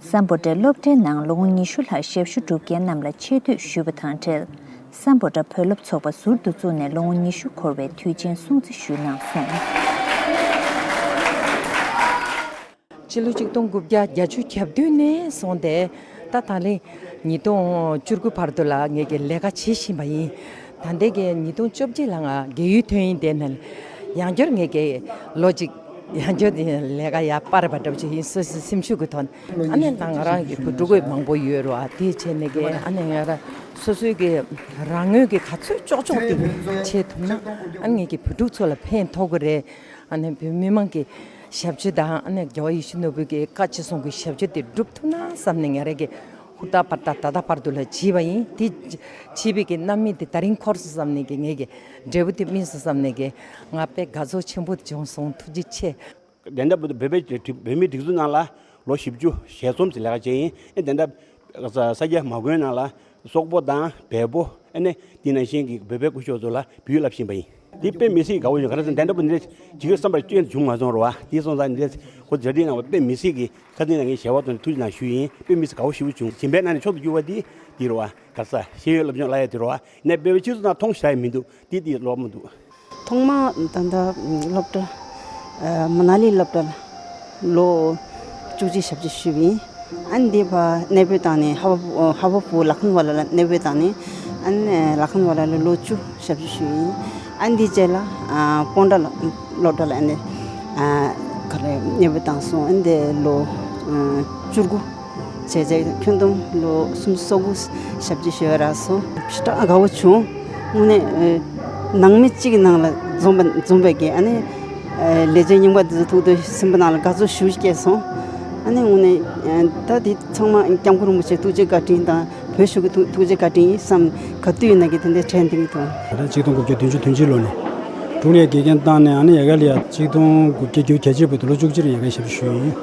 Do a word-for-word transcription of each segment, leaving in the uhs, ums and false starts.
སམ་བྷོ་ཊའི་སློབ་གྲྭའི་ནང་ལོ་ངོ་ཉི་ཤུ་ལྷག་ཞབས་ཞུ་སྒྲུབ་མཁན་རྣམས་ལ་ཆེ་བསྟོད་ཞུས་པ་དང་འབྲེལ། སམ་བྷོ་ཊ་བོད་སློབ་ཚོགས་པ་ཟུར་དུ་བཙུགས་ནས་ལོ་ངོ་ཉི་ཤུ་འཁོར་བའི་དུས་ཆེན་སྲུང་བརྩི་ཞུས་གནང་སོང་། སྤྱི་ལོ་ཆིག་སྟོང་དགུ་བརྒྱ་བརྒྱད་ཅུ་གྱ་བདུན་ནས་བཟུང་སྟེ་ད་ད་ལན་ཉིས་སྟོང་བཅུ་དགུ་བར་དུ་ལ་ངེད་ཀྱིས་ལས་ཀ་བྱེད་བཞིན་པ་ཡིན། ད་ལྟའི་གི་ཉིས་སྟོང་བཅོ་བརྒྱད་ལ་ང་རྒས་ཡོལ་ཐོན་ཡིན། དེ་ནས་ཡང་བསྐྱར་ངེད་ཀྱིས་ལོ་གཅིག་ཡང་བསྐྱར་དེ་ལས་ཀ་ཡར་སྤར་བ་འདྲ་པོ་ཅིག་ཡིན། སོ་སོའི་སེམས་ཤུགས་ཀྱི་ཐོག་ནས་ཨ་ནི་ད་ང་རང་གི་བུ་ཕྲུག་མང་པོ་ཡོད་རེད་བ། དེ་བྱས་ནས་གི་ཨ་ནི་ང་རང་སོ་སོའི་གི་རང་ངོས་ཀྱི་ག་ཚོད་ལྕོགས་ལྕོགས་དེ་བྱེད་ཐུབ་ན་ཨ་ནི་ངེད་ཀྱི་བུ་ཕྲུག་ཚོ་ལ་ཕན་ཐོགས་ཀྱི་རེད། ཨ་ནི་བོད་མི་མང་གི་ཞབས་ཕྱི་དང་ཨ་ནི་རྒྱལ་བ་ཡིད་བཞིན་ནོར་བུ་གི་བཀའ་ཅི་གསུང་གི་ཞབས་ཕྱི་དེ་སྒྲུབ་ཐུབ་ན་བསམ་ནས་ང་རང་གི་ཧུར་ཐག་པར་ཐག་ད་ལྟ་བར་དུ་ལ་བྱས་པ་ཡིན། དེ་བྱས་པའི་གི་རྣམ་སྨིན་དེ་ད་རིང་འཁོར་སོང་བསམ་ནས་གི་ངེད་ཀྱི་འབྲས་བུ་དེ་སྨིན་སོང་བསམ་ནས་གི་ང་དཔེ་དགའ་ཚོར་ཆེན་པོ་བྱུང་སོང་། ཐུགས་རྗེ་ཆེ། དེ་འདྲ་བོད་པའི་བོད་མིའི་སྒྲིག་འཛུགས་ནང་ལ་ལོ་བཞི་བཅུ་ཞེ་གསུམ་ཙམ་ལས་ཀ་བྱས་ཡིན། ཨེ་དེ་འདྲ་ས་སྐྱ་མ་དགོན་ནང་ལ་སོག་པོ་དང་བལ་པོ་ཨེ་ནས་དེ་ནང་བཞིན་གྱི་བོད་པའི་སྐུ་ཞབས་ཚོ་ལ་བོད་ཡིག་བསླབ་བཞིན་པ་ཡིན། དེ་དཔེ་མི་སྲིད་དགའ་བོ་ཡོད། ག་རེ་ཟེར་ན་དེ་འདྲ་བོ་འདི་འདྲ་བྱེད་དགོས་བསམ་པ་ཅི་ཡང་བྱུང་མ་སོང་རོ་བ། དེ་སོང་ཙང་འདི་ཁོ་ཛ་དྲིན་གནང་བ་དཔེ་མི་སྲིད་ཀྱི་ཁ་སང་ནས་ངས་ཞལ་བ་དང་ཐུགས་རྗེ་གནང་ཞུས་ཡིན། དཔེ་མི་སྲིད་དགའ་བོ་ཞེ་པོ་བྱུང་། གཞན་པའི་ནང་ནས་མཆོག་ཏུ་གྱུར་པ་འདི་འདི་རོ་བ། ག་རེ་ཟེར་ཤེས་ཡོན་སློབ་སྦྱོང་གླ་ཡ་དེ་རོ་བ། ནས་དཔེ་བའི་སྤྱི་ཚོགས་ནང་མཐོང་ཤེས་ཡ་མི་འདུག་དེ་དེ་ལོག་མི་འདུག་ཐོག་མ་ད་ལྟ་སློབ་གྲྭ་ཨ་མ་ན་ལི་སློབ་གྲྭ་ལ་ལོ་བཅུ་གཅིག་ཞབས་ཕྱི་ཞུས་པ་ཡིན། ཨ་ནི་འདི་བར་གནས་སྤོས་བཏང་ནས་ཧ་བ་ཧ་བ་བུ་ལ་ཁན་ཝ་ལ་ལ་གནས་སྤོས་བཏང་ནས་ཨ་ནི་ལ་ཁན་ཝ་ལ་ལ་ལོ་བཅུ་ཞབས་ཕྱི་ཞུས་ཡིན། ཨ་ནི་འདི་རྗེས་ལ་ཨ་སྤོན་ཊ་ལ་སློབ་གྲྭ་ལ་ཨ་ནི་ཨ་ག་རེ་གནས་སྤོས་བཏང་སོང་། ཨ་ནི་འདི་ལོ་ཨ་བཅུ་དགུ་བྱས་རྗེས་ཁྱོན་བསྡོམས་ལོ་སུམ་ཅུ་སོ་དགུ་ཞབས་ཕྱི་ཞུ་བ་རག་སོང་། ཞེ་དྲག་དགའ་བོ་བྱུང་། དངོས་གནས་ཨ་ནང་མི་གཅིག་གི་ནང་ལ་འཛོམས་པ་འཛོམས་པའི་གི་ཨ་ནི་ཨ་ལས་བྱེད་རྙིང་པ་འདི་ཚོ་ཐུག་དུས་སེམས་པ་ནང་ལ་དགའ་ཚོར་ཞེ་པོ་སྐྱེས་སོང་། ཨ་ནི་དངོས་གནས་ཨ་ད་དེ་ཚང་མ་སྐྱབས་མགོན་རིན་པོ་ཆེ་ཐུགས་རྗེ་བཀའ་དྲིན་དང་བོད་གཞུང་གི་ཐུགས་ཐུགས་རྗེ་བཀའ་དྲིན་ཡིན་བསམ། ག་དུས་ཡིན་ན་གི་དེ་འདྲའི་དྲན་བསྡད་ཀྱི་འདུག་ད་ལྟ་ཆིག་སྟོང་དགུ་བརྒྱ་བདུན་ཅུ་དོན་གཅིག་ལོ་ནས་འབྲུག་ལ་དགེ་རྒན་བཏང་ནས་ཨ་ནི་ཡ་ག་ལ་ཡ་ཆིག་སྟོང་དགུ་བརྒྱ་བརྒྱད་ཅུ་གྱ་གཅིག་བར་དུ་ལོ་བཅུ་གཅིག་རིང་ཡ་ག་ཞབས་ཞུ་ཞུས་ཡིན།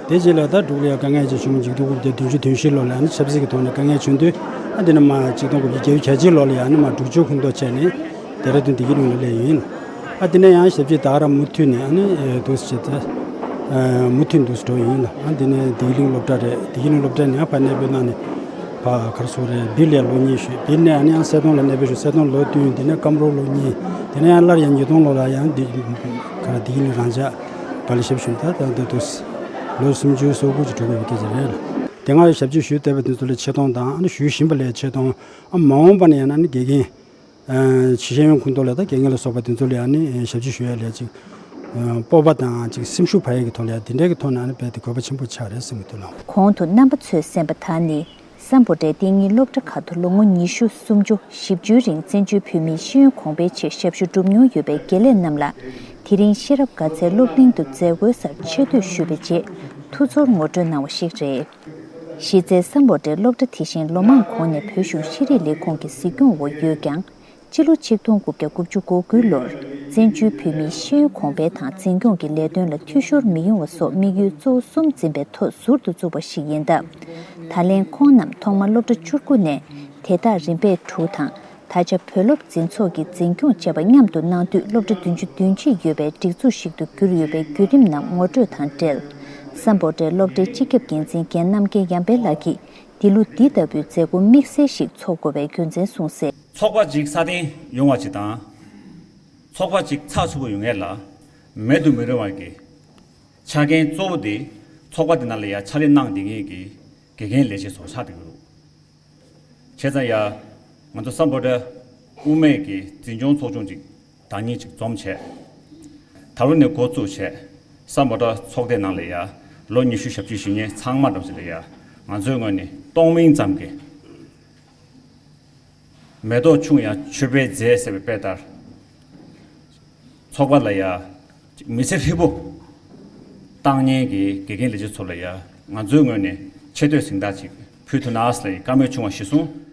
དེ་རྗེས་ལ་ད་འབྲུག་ལ་ཡ་དཀའ་ངལ་ཅིག་བྱུང་། ཆིག་སྟོང་དགུ་བརྒྱ་བདུན་ཅུ་དོན་བཞི་ལོ་ལ་ཨ་ནི་ཆབ་སྲིད་ཀྱི་ཐོག་ནས་དཀའ་ངལ་བྱུང་དུས་ཨ་དེ་ནས་མ་ཆིག་སྟོང་དགུ་བརྒྱ་བརྒྱད་ཅུ་གྱ་གཅིག་ལོ་ལ་ཡ་ཨ་ནི་མ་འབྲུག་ཆུ་ཁུངས་གཏོགས་བྱས་ནས་དེ་ར་དོན་བདེ་སྐྱིད་གླིང་ལ་སླེབས་ཡིན། ཨ་དེ་ནས་ཡང་ཞབས་ཕྱི་ད་ག་རང་མུ་མཐུད་ནས་ཨ་ནི་འདུག་སེ་བྱས་ཏེ་མུ་མཐུད་འདུག་སེ་འགྲོ་ཡིན་ལ། ཨ་དེ་ནས་བདེ་སྐྱིད་གླིང་སློབ་གྲྭ་རེད། བདེ་སྐྱིད་གླིང་སློབ་གྲྭ་ནས་ཡང་ཕར་གནས་སྤོས་གནང་ནས་ཕར་ག་རེ་ཟེར་རེད། སྦིར་ལ་ལོ་གཉིས་བཞུགས། སྦིར་ནས་ཨ་ནི་ཡང་གསལ་སྟོང་ལ་གནས་སྤོས་བཞུགས། གསལ་སྟོང་ལོ་བདུན། དེ་ནས་ཀམ་རོ་ལོ་གཉིས། དེ་ནས་ཡང་སླར་ཡང་ཉིས་སྟོང་ལོ་ལ་ཡང་འདི་ག་རེ་བདེ་སྐྱིད་གླིང་རང་འཇགས་སྒང་ལ་ཞབས་ཞུ་ད་ད་ད་འདུག་སེ་ལོ་སུམ་ཅུ་སོ་དགུ་ཅིག་འགྲོ་དགོས་པའི་སྐད་ཆ་རེད་ལ། དེ་སྔ་ཞབས་ཕྱི་ཞུས་བསྡད་པ་དེ་ཚོ་ལ་ཆེ་མཐོང་དང་ཨ་ནི་ཞུ་བཞིན་པ་ལ་ཆེ་མཐོང་། ཨ་མ་འོངས་པ་ནས་ཡང་ན་ཨ་ནི་དགེ་རྒན་ཨ་ཤེས་ཡོན་ཁུངས་གཏོགས་ལ་ད་དགེ་རྒན་ལ་སོགས་པ་དེ་ཚོ་ལ་ཡང་ནི་ཞབས་ཕྱི་ཞུ་ཡ་ལ་ཅིག་ཨ་སྤོབས་པ་དང་ཅིག་སེམས་ཤུགས་འཕར་ཡ་གི་ཐོག་ལ་ཡང་དེ་འདྲའི་གི་ཐོག་ནས་ཨ་ནི་རྦད་དེ་དགོས་པ་ཆེན་པོ་ཆགས་རེད་བསམ་གྱི་འདུག་ལགས། གོང་དུ་རྣམ་པ་ཚོས་གསན་པ་དག་ནི་སམ་བྷོ་ཊའི་གཏན་ཉིན་སློབ་གྲྭ་ཁག་ཏུ་ལོ་ངོ་ཉི་ཤུ་སུམ་ཅུ་བཞི་བཅུའི་རིང་བཙན་བྱོལ་བོད་མིའི་ཤེས་ཡོན་གོང་འཕེལ་ཆེད་ཞབས་ཞུ་སྒྲུབ་མྱོང་ཡོད་པའི་དགེ་ལས་རྣམས་ལ་དེ་རིང་ཤེས་རབ་དགའ་ཚལ་སློབ་གླིང་དུ་མཛད་སྒོའི་སར་ཆེ་བསྟོད་ཞུས་པའི་རྗེས་ཐུགས་ཚོར་ངོ་སྤྲོད་གནང་བ་ཞིག་རེད། གཞི་རྩའི་སམ་བྷོ་ཊའི་སློབ་གྲྭ་དེ་བཞིན་ལོ་མང་གོང་ནས་བོད་གཞུང་ཤེས་རིག་ལས་ཁུངས་ཀྱི་གཟིགས་སྐྱོང་འོག་ཡོད་ཀྱང་། སྤྱི་ལོ་ཆིག་སྟོང་དགུ་བརྒྱ་དགུ་བཅུ་གོ་དགུ་ལོར་བཙན་བྱོལ་བོད་མིའི་ཤེས་ཡོན་གོང་འཕེལ་དང་འཛིན་སྐྱོང་གི་ལས་དོན་ལ་འཐུས་ཤོར་མི་ཡོང་བ་སོགས་དམིགས་ཡུལ་གཙོ་བོ་གསུམ་འཛིན་པའི་ཐོག་ཟུར་དུ་བཙུགས་པ་ཞིག་ཡིན་སྟབས། ད་ལན་ཁོང་རྣམས་ཐོག་མར་སློབ་གྲྭ་བཅུ་དགུ་ནས་དེ་དག་རིམ་པས་དྲུག་དང་། ད་ཆ་བོད་སློབ་འཛིན་ཚོགས་ཀྱི་འཛིན་སྐྱོང་བཅས་པ་མཉམ་དུ་གནང་དུས་སློབ་གྲྭ་བདུན་ཅུ་དོན་གཅིག་ཡོད་པའི་སྒྲིག་འཛུགས་ཤིག་ཏུ་གྱུར་ཡོད་པའི་བརྒྱུད་རིམ་རྣམས་ངོ་སྤྲོད་དང་འབྲེལ། སམ་བྷོ་ཊའི་སློབ་གྲྭའི་སྤྱི་ཁྱབ་འགན་འཛིན་རྒན་རྣམ་རྒྱལ་ཡར་འཕེལ་ལགས་ཀྱིས་འདི་ལོ་འདི་ལྟ་བུའི་མཛད་སྒོ་དམིགས་བསལ་ཞིག་འཚོགས་དགོས་པའི་རྒྱུ་མཚན་གསུངས་གསལ། ཚོགས་པ་གཅིག་སྲ་བརྟན་ཡོང་བ་ཅིག་དང་། ཚོགས་པ་གཅིག་ཚགས་ཚུད་པོ་ཡོང་ཡས་ལ་མེད་དུ་མི་རུང་བ་གི་ཆ་རྐྱེན་གཙོ་བོ་དེ་ཚོགས་པ་དེ་ནང་ལ་ཡ་ཕྱག་ལས་གནང་བསྡད་མཁན་གྱི་དགེ་རྒན་ལས་བྱེད་ཚོ་ཆགས་བསྡད་ཀྱི་འདུག་བྱས་ཙང་ཡ། ང་ཚོ་སམ་བྷོ་ཊ་དབུ་མའི་གི་འཛིན་སྐྱོང་ཚོགས་ཆུང་ཅིག་བདག་ཉིད་ཅིག་འཛོམས་བྱས། ད་རུང་ནས་འགོ་བཙུགས་བྱས། སམ་བྷོ་ཊ་ཚོགས་སྡེ་ནང་ལ་ཡ། ལོ་ཉི་ཤུ་ཞབས་ཕྱི་ཞུ་མཁན་ཚང་མ་འདྲ་བོ་ཅིག་ལ་ཡ། ང་ཚོའི་ངོས་ནས་སྟོང་མིན་ཙམ་གྱི་མེ་ཏོག་ཆུང་ཡང་མཆོད་པའི་རྫས་ཟེར་བའི་དཔེ་ལྟར། ཚོགས་པ་ལ་ཡ། མི་ཚེ་ཧྲིལ་པོ་བཏང་མཁན་གྱི་དགེ་རྒན་ལས་བྱེད་ཚོ་ལ་ཡ། ང་ཚོའི་ངོས་ནས་ཆེ་བསྟོད་གཟེངས་རྟགས་ཅིག་ཕུལ་ཐུབ་ན་ཟེར་ལ་ཡ་བཀའ་མོལ་བྱུང་བ་གཞིར་བཟུང་།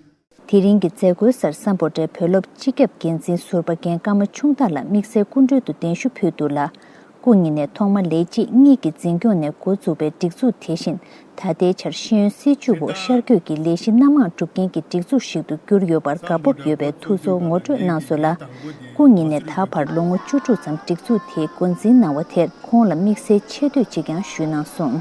དེ་རིང་གི་མཛད་སྒོའི་སར་སམ་བྷོ་ཊའི་བོད་སློབ་སྤྱི་ཁྱབ་འགན་འཛིན་ཟུར་པ་རྒན་ཀརྨ་ཆུང་བདག་ལགས་དམིགས་བསལ་སྐུ་མགྲོན་དུ་གདན་ཞུ་ཕུལ་འདུག་ལ། སྐུ་ཉིད་ནས་ཐོག་མ་ལས་བྱེད་གཉིས་ཀྱི་འཛིན་སྐྱོང་ནས་འགོ་བཙུགས་པའི་སྒྲིག་འཛུགས་དེ་བཞིན་ད་ལྟའི་ཆར་ཤེས་ཡོན་སྲིད་བྱུས་འོག་ཤར་བསྐྱོད་ཀྱི་ལས་གཞི་སྣ་མང་སྒྲུབ་མཁན་གྱི་སྒྲིག་འཛུགས་ཤིག་ཏུ་གྱུར་ཡོད་པར་དགའ་སྤོབས་ཡོད་པའི་ཐུགས་ཚོར་ངོ་སྤྲོད་གནང་སོང་ལ། སྐུ་ཉིད་ནས་ད་བར་ལོ་ངོ་བཅུ་དྲུག་ཙམ་སྒྲིག་འཛུགས་དེའི་འགོ་འཛིན་གནང་བ་དེར་ཁོང་ལ་དམིགས་བསལ་ཆེ་བསྟོད་ཅིག་ཀྱང་ཞུས་གནང་སོང་།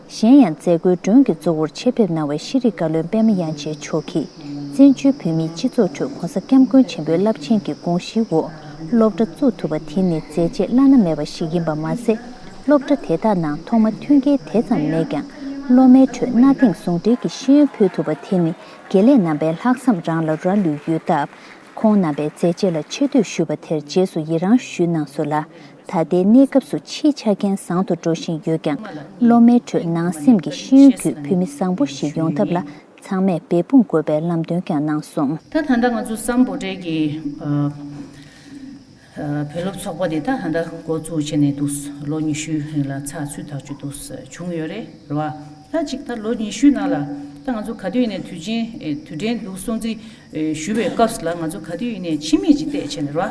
གཞན་ཡང་མཛད་སྒོའི་མགྲོན་གྱི་གཙོ་བོར་ཆེད་ཕེབས་གནང་བའི་ཤེས་རིག་བཀའ་བློན་པད་མ་དབྱངས་ཅན་མཆོག་གིས། བཙན་བྱོལ་བོད་མིའི་སྤྱི་ཚོགས་ཁྲོད་༸གོང་ས་༸སྐྱབས་མགོན་ཆེན་པོའི་རླབས་ཆེན་གྱི་དགོངས་གཞིའི་འོག་སློབ་གྲྭ་བཙུགས་ཐུབ་པ་དེ་ནི་མཛད་རྗེས་བླ་ན་མེད་པ་ཞིག་ཡིན་པ་མ་ཟད། སློབ་གྲྭ་དེ་དག་ནང་ཐོག་མ་མཐུན་རྐྱེན་དེ་ཙམ་མེད་ཀྱང་། སློབ་མའི་ཁྲོད་གནའ་དེང་ཟུང་འབྲེལ་གྱི་ཤེས་ཡོན་ཕུལ་ཐུབ་པ་དེ་ནི་དགེ་ལས་རྣམ་པའི་ལྷག་བསམ་རང་ལ་རག་ལུས་ཡོད་སྟབས། ཁོང་རྣམ་པའི་མཛད་རྗེས་ལ་ཆེ་བསྟོད་ཞུ་བ་དེར་རྗེས་སུ་ཡི་རང་ཞུས་གནང་སོང་ལ། ད་ལྟའི་གནས་སྐབས་སུ་ཕྱིའི་ཆ་རྐྱེན་བཟང་དུ་འགྲོ་བཞིན་ཡོད་ཀྱང་། སློབ་མའི་ཁྲོད་ནང་སེམས་ཀྱི་ཤེས་ཡོན་བརྒྱུད་བོད་མི་བཟང་པོ་ཞིག་ཡོང་ཐབས་ལ་ཚང་མས་འབད་འབུངས་དགོས་པའི་ལམ་སྟོན་ཀྱང་གནང་སོང་། ད་ད་ལྟ་ང་ཚོ་སམ་བྷོ་ཊའི་གི་ཨ་ཨ་བོད་སློབ་ཚོགས་པ་དེ་ད་ད་ལྟ་འགོ་བཙུགས་བྱས་ནས་འདུག་ལོ་ཉི་ཤུ་ལ་ཚར་ཚུད་ཐག་ཆོད་འདུག་བྱུང་ཡོད་རེད། རེད་བ། ད་ཅིག་ད་ལོ་ཉི་ཤུའི་ནང་ལ་ད་ང་ཚོ་ག་དུས་ཡིན་ནའི་དུས་ཆེན་ཨེ་དུས་དྲན་འདུག་སྲུང་བརྩི་ཨེ་ཞུ་བའི་སྐབས་སུ་ལ་ང་ཚོ་ག་དུས་ཡིན་ནའི་ཕྱི་མིག་ཅིག་བལྟས་བྱས་ནས་རེད་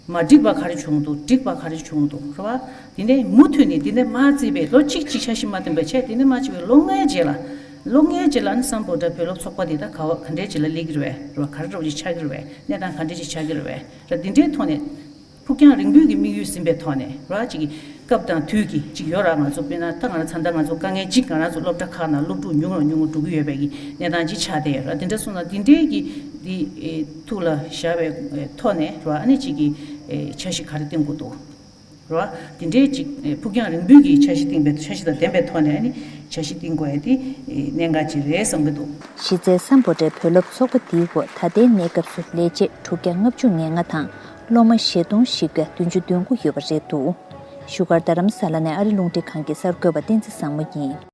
བ། མ་འགྲིག་པ་ག་རེ་བྱུང་འདུག་འགྲིག་པ་ག་རེ་བྱུང་འདུག་རེད་བ། དེ་ནས་མུ་མཐུད་ནས་དེ་ནས་མ་བརྩིས་པའི་ལོ་གཅིག་གཅིག་འཆར་གཞི་མ་བཏིང་བ་བྱས། དེ་ནས་མ་བྱས་པའི་ལོ་ལྔའི་རྗེས་ལ། ལོ་ལྔའི་རྗེས་ལ་ནི་སམ་བྷོ་ཊ་བོད་སློབ་ཚོགས་པ་དེ་ད་ག་བ་ག་འདྲའི་རྗེས་ལ་སླེབས་ཀྱི་རེད་བས། རེད་བ། ག་རེ་འདྲ་བོ་ཅིག་ཆགས་ཀྱི་རེད་བས། གནས་སྟངས་ག་འདྲ་ཅིག་ཆགས་ཀྱི་རེད་བས། རེད། དེ་འདྲའི་ཐོག་ནས་ཕུགས་རྒྱང་རིང་པོའི་གི་དམིགས་ཡུལ་ཟིན་པའི་ཐོག་ནས་རེད་བ། ཅིག་གི་སྐབས་དང་དུས་ཀྱི་ཅིག་ཡོད་ར། ང་ཚོ་དཔེར་ན་ད་ང་རང་ཚ་མདའ་ང་ཚོ་དཀའ་ངལ་ཅིག་ང་རང་ཚོ་སློབ་གྲྭ་ཁག་ནང་སློབ་ཕྲུག་ཉུང་རུ་ཉུང་རུ་འགྲོ་གི་ཡོད་པའི་གི་གནས་སྟངས་ཅིག་ཆགས་བསྡད་ཡོད་ར། དེ་འདྲ་སོང་ན་དེ་འདྲའི་གི་དེ་ཨེ་ཐུགས་ལ་བཞག་པའི་ཨེ་ཐོག་ནས་རེད་བ། ཨ་ནི་ཅིག་གི་ཨེ་འཆར་གཞི་ག་རེ་བཏིང་དགོས་འདུག་རེད་བ། དེ་འདྲའི་ཅིག་ཨེ་ཕུགས་རྒྱང་རིང་པོའི་གི་འཆར་གཞི་བཏིང་པའི་འཆར་གཞི་དང་ལྡན་པའི་ཐོག་ནས་ཨ་ནི་འཆར་གཞི་བཏིང་དགོས་ཡ་དེ་ཨེ་གནད་འགག་ཅིག་རེད་བསམ་གྱི་འདུག་གཞི་རྩའི་སམ་བྷོ་ཊའི་བོད་སློབ་ཚོགས་པ་འདིའི་འོག་ད་ལྟའི་གནས་སྐབས་སུ་ལས་བྱེད་དྲུག་བརྒྱ་ལྔ་བཅུ་ང་ལྔ་དང་སློབ་མ་བཞི་སྟོང་བཞི་བརྒྱ་བདུན་ཅུ་དོན་དགུ་ཡོད་པ་རེད་འདུག་བཞུགས་སྒར་རྡ་རམ་ས་ལ་ནས་ཨ་རི་རླུང་འཕྲིན་ཁང་གི་གསར་འགོད་པ་བསྟན་འཛིན་བཟང་མོ་ཡིན།